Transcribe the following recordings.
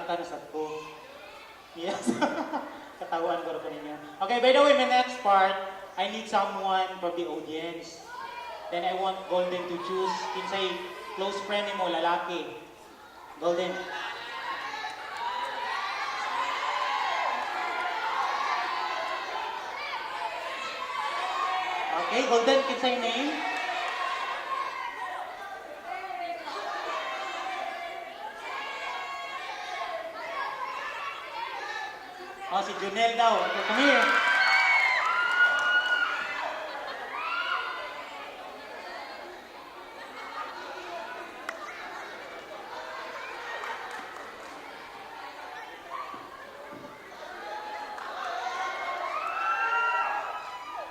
Kabalaka na sad ko. Yes. Katawaan ko ra ko ninyo. Okay, by the way, my next part, I need someone from the audience. Then I want Golden to choose kinsay close friend nimo lalaki. Golden. Okay, Golden, kinsay name? Oh, si Junel daw. Okay, come here.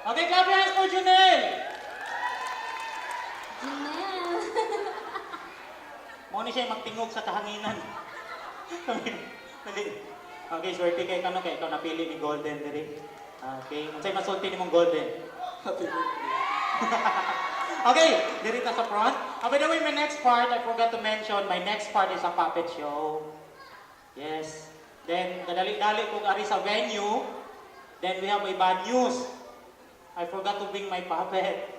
Okay, clap your hands for Junel. Janelle! Mo ni siya magtingog sa kahanginan. Come here. Dali. Okay, swerte kay kano kay ikaw napili ni Golden diri. Okay, unsay masulti nimong Golden? Happy birthday. Okay, diri ta sa front. Oh, by the way, my next part, I forgot to mention, my next part is a puppet show. Yes. Then, kadali-dali kong ari sa venue. Then, we have a bad news. I forgot to bring my puppet.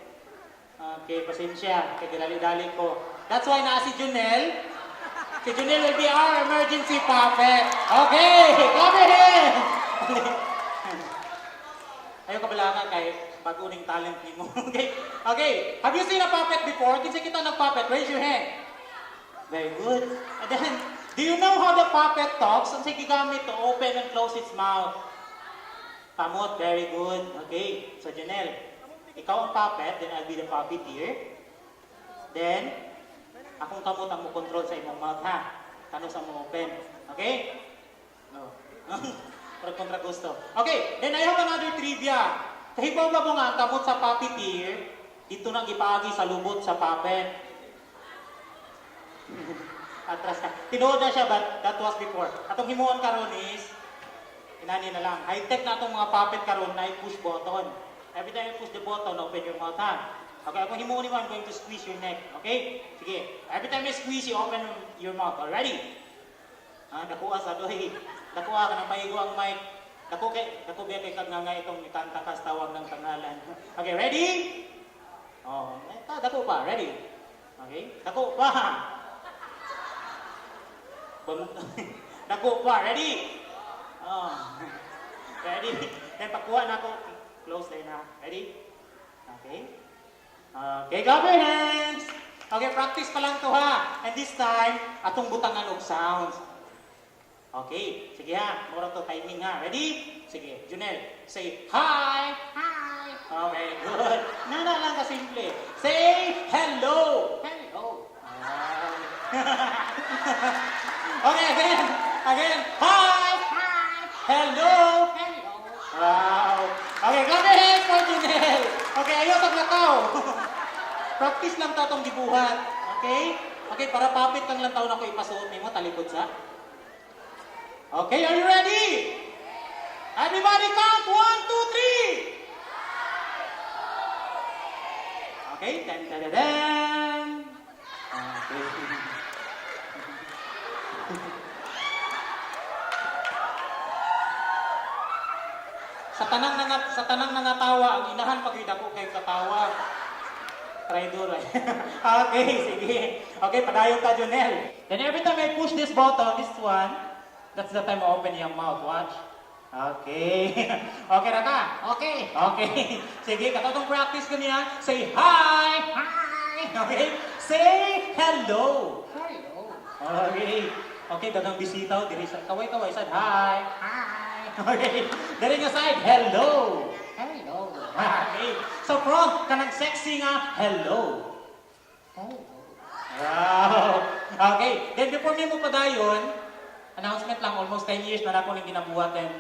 Okay, pasensya. Kay dali-dali ko. That's why naa si Junel. Si Junel will be our emergency puppet. Okay, clap your hands! Ayaw ka balaka kay bago ning talent nimo. Okay? Okay. Have you seen a puppet before? Kinsa kita ng puppet? Raise your hand. Very good. And then, do you know how the puppet talks? Unsay gigamit to open and close its mouth? Kamot, very good. Okay. So, Janelle, ikaw ang puppet, then I'll be the puppeteer. Then, akong kamot ang mo-control sa imong mouth, ha? Kano sa mo open. Okay? No. Pero kontra gusto. Okay, then I have another trivia. Kahibaw ba mo nga ang kamot sa puppeteer, dito nang ipaagi sa lubot sa puppet. Atras ka. Tinuod na siya, but that was before. Atong himuon karon is, inani na lang. High-tech na atong mga puppet karon na push button. Every time you push the button, open your mouth, ha? Okay, akong himuon nimo, I'm going to squeeze your neck. Okay? Sige. Every time I squeeze, you open your mouth. Already? Ah, dakuha sa doy. Dakuha ka ng paigo ang mic. Dako kay dako biya kay kag nga nga itong ikanta kas tawag ng pangalan. Okay, ready? Oh, eh, ta dako pa, ready? Okay? Dako pa. Bang dako pa, ready? Oh. Ready? Then pakuha na ako. Close na na. Ready? Okay. Okay, clap your hands. Okay, practice pa lang to ha. And this time, atong butangan og sounds. Okay, sige ha. Mura to timing ha. Ready? Sige, Junel, say hi. Hi. Okay, good. Nana lang kasimple. Say hello. Hello. Okay, again. Again. Hi. Hi. Hello. Hello. Wow. Okay, clap your hands for Junel. Okay, ayaw sa lakaw. Practice lang ta tong gibuhat. Okay? Okay, para papit kang lang taon ako ipasuot nimo talikod sa. Okay, are you ready? Everybody count! 1, 2, 3! Okay, ten, ten, ten, ten. Okay. Sa tanang nangatawa, ang inahan pag dako kay katawa. Traidor eh. Okay, sige. Okay, padayon ta, Junel. Then every time I push this button, this one, that's the time I open your mouth. Watch. Okay. Okay ra ka? Okay. Okay. Sige, katong practice kaniya. Say hi! Hi! Okay? Say hello! Hello. Okay. Okay, daghang bisita oh, diri sa kaway-kaway sad hi. Hi. Okay. Diri nga side hello. Hello. Okay. Sa front kanang sexy nga hello. Hello. Wow. Okay. Then before me mo padayon, announcement lang, almost 10 years na ako ning ginabuhat and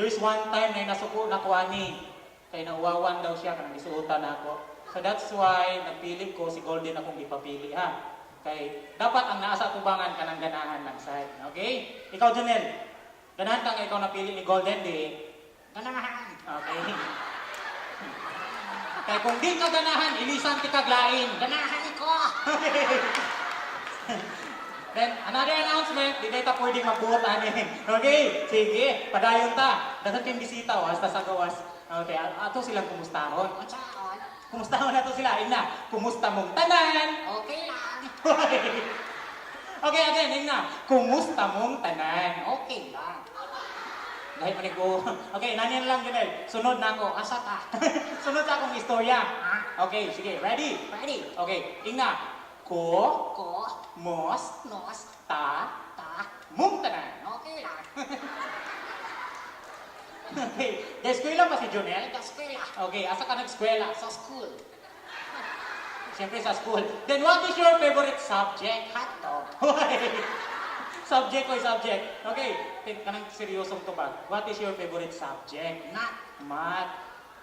there's one time na nasuko na ko ani. Kay nauwawan daw siya kanang gisuotan na ako. So that's why nagpili ko si Golden akong gipapili ha. Kay dapat ang naa sa tubangan kanang ganahan lang sad. Okay? Ikaw Janel, ganahan ka nga ikaw napili ni Golden di. Ganahan. Okay. Kay kung di ka ganahan, ilisan ti kaglain. Ganahan ko. Then, another announcement, di na ta pwede magbuot ani. Okay, sige, padayon ta. Daghan kayong bisita, oh, hasta sa gawas. Okay, ato silang kumustahon. Unsaon? Kumustahon nato sila. Ingna, kumusta mong tanan? Okay lang. Okay, again, ingna, kumusta mong tanan? Okay lang. Dahil manig ko. Okay, nani na lang, Junel. Sunod na ako. Asa ta? Sunod sa akong istorya. Ha? Okay, sige, ready? Ready? Okay, ingna. Ko, Ko, mos, nos, ta, ta, mong tanan. Okay lang. Okay, eskwela pa si Junel? Nag-eskwela. Okay, asa ka nag-eskwela? Sa school. Siyempre sa school. Then what is your favorite subject? Hotdog. Hoy! Subject ko, subject. Okay, kanang seryosong tubag. What is your favorite subject? Math. Math.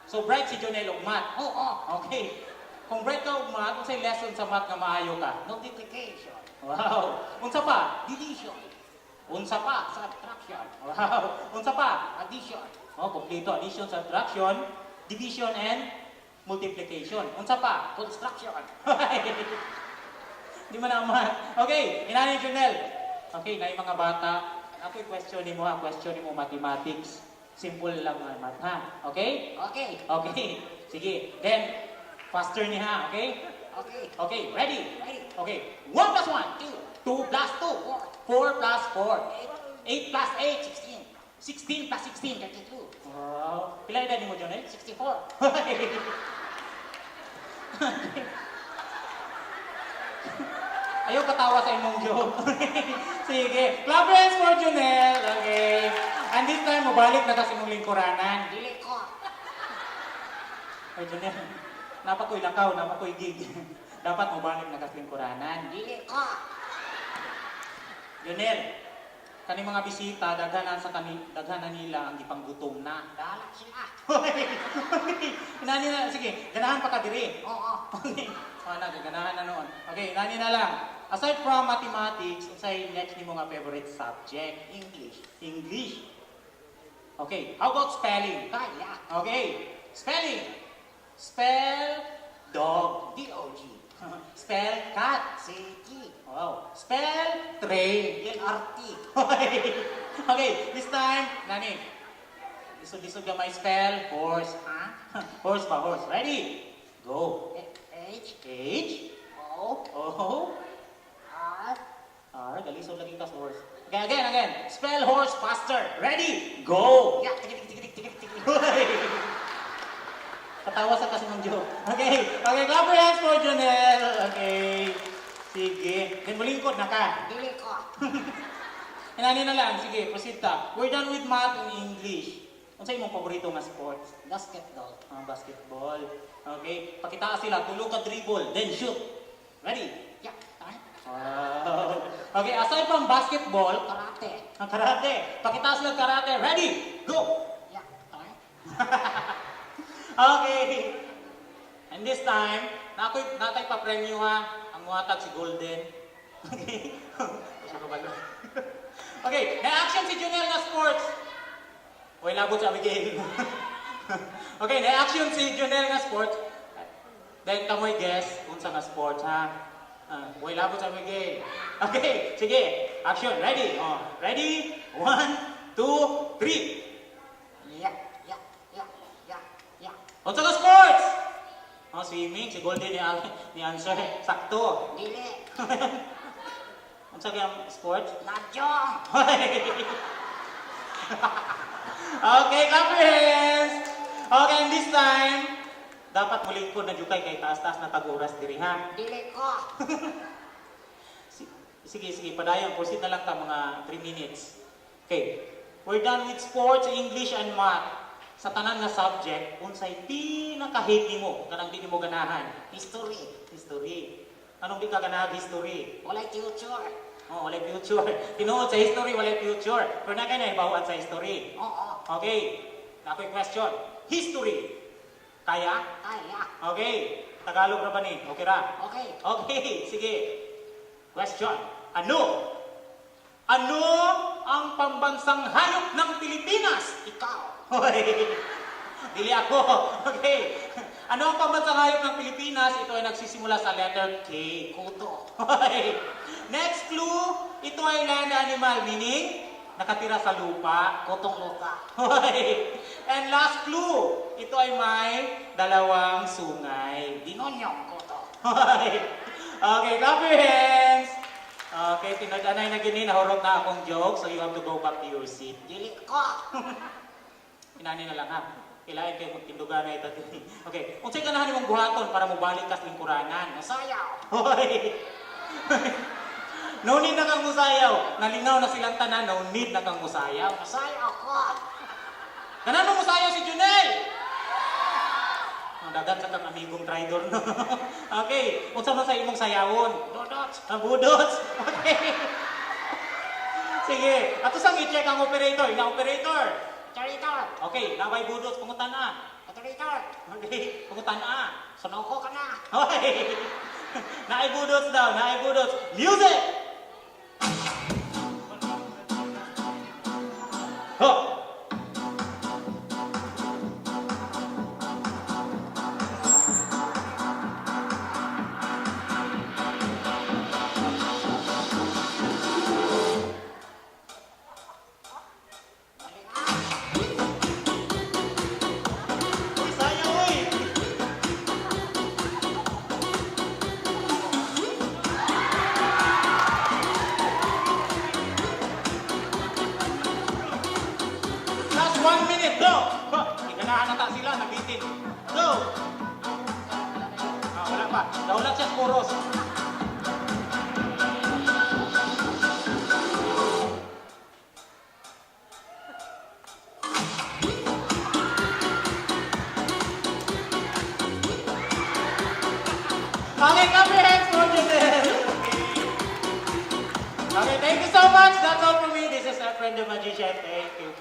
So bright si Jonel og math. Oo. Okay. Kung bright ka og math, unsay lesson sa math nga maayo ka? Multiplication. Wow. Unsa pa? Division. Unsa pa? Subtraction. Wow. Unsa pa? Addition. Oh, kompleto. Addition, subtraction, division, and multiplication. Unsa pa? Construction. Di man naman. Okay, inani Junel. Okay, na mga bata. Ako'y question nimo ha, question nimo mathematics. Simple lang ang math ha. Okay? Okay. Okay. Sige. Then, faster ni ha, okay? Okay. Okay, ready? Ready. Okay. 1 plus 1, 2. 2 plus 2, 4 plus 4. 8. 8 plus 8, 16. 16 plus 16. 32. Wow. Pila edad nimo, Junel? 64. Ayaw katawa sa imong joke. Sige. Clap hands for Junel. Okay. And this time, mabalik na ka sa imong lingkuranan. Dili ko. Oy, Junel. Napakoy lakaw, napakoy gig. Dapat mabalik na ka sa lingkuranan. Dili ko. Junel, kani mga bisita, daghanan sa kani, daghanan nila ang gipanggutom na. Dala sila. Hoy! Inani na, sige, ganahan pa ka diri. Oo. Okay. Wala, gaganahan na noon. Okay, nani na lang. Aside from mathematics, unsay next nimo nga favorite subject? English. English. Okay, how about spelling? Kaya. Okay, spelling. Spell dog. D-O-G. Spell cat. C-T. Wow. Spell train. L-R-T. Okay, this time, nani. Lisod-lisod gamay spell horse. Ha? Horse ba horse? Ready? Go. H. H O. O R. R, galisod lagi ka sa horse. Okay, again, again. Spell horse faster. Ready? Go! Yeah. Tik, tik, tik, tik, tik, tik. Hoy! Katawa sa kasi ng joke. Okay, clap your hands for Jonel. Okay. Sige. Then mulingkod na ka. Dili ko. Inani na lang. Sige, proceed ta. We're done with math and English. Unsa imong paborito nga sports? Basketball. Ah, basketball. Okay. Pakitaa sila, tulo ka dribble, then shoot. Ready? Yeah. Ay. Wow. Okay, aside from basketball, Karate. ang karate. Pakita sila karate. Ready? Go! Yeah. Ay. Okay. And this time, nakoy natay pa premyo ha. Ang muhatag si Golden. Okay. Gusto ko ba yun? Okay, na-action si Junel na sports. Uy, labot sa Abigail. Okay, na-action si Junel nga sports. Then kamoy guess unsa nga sports ha. Uy, labot sa Abigail. Okay, sige. Action, ready? Oh, ready? One, two, three. Yeah. Unsa nga sports? Oh, swimming. Si Golden ni answer. Sakto. Dili. Unsa kayang sports? Mahjong. Okay, clap your hands. Okay, and this time, dapat mulingkod na jud kay taas-taas na tag-oras diri ha. Dili ko. Sige, sige, padayon. Proceed na lang ta mga 3 minutes. Okay. We're done with sports, English, and math. Sa tanan nga subject, unsay pinaka-hate nimo, kanang di nimo ganahan? History. History. Anong di ka ganahan history? Walay future. Oh, walay future. Tinuod sa history, walay future. Pero na kay nahibaw-an sa history. Oo. Okay. Ako'y question. History. Kaya? Kaya. Okay. Tagalog ra ba ni? Okay ra? Okay. Okay, sige. Question. Ano? Ano ang pambansang hayop ng Pilipinas? Ikaw. Hoy. Dili ako. Okay. Ano ang pambansang hayop ng Pilipinas? Ito ay nagsisimula sa letter K. Kuto. Hoy. Next clue, ito ay land animal, meaning nakatira sa lupa. Kutong lupa. Hoy. And last clue, ito ay may dalawang sungay. Binonyong kuto. Hoy. Okay, clap your hands. Okay, tinag-anay na gini, nahurot na akong joke, so you have to go back to your seat. Dili ko. Inani na lang ha. Ilain kayo magtindugan na ito. Okay, unsay ganahan nimong buhaton para mobalik kas lingkuranan? Masayaw. Hoy! No need na kang musayaw. Nalingaw na silang tanan, no need na kang musayaw. Masayaw ko. Kanan mo musayaw si Junel! Ang dagan sa kang amigong traidor, no? Okay, unsa man sa imong sayawon? Dodot. Ang budots. Okay. Sige, ato sang i-check ang operator, ina operator. Operator. Okay, naway budots pangutan na. Operator. Okay, pangutan na. Sunoko ka na. Hoy! Naay budots daw, naay budots. Music! Ho! Uy, sayang, uy! Last 1 minute, go! Ha, Iganahan na ta sila, nabitin. Go! Ah, wala pa. Daulat siya sa chorus. Okay, clap your hands for Janelle. Okay, thank you so much. That's all for me. This is Efren the Magician. Thank you.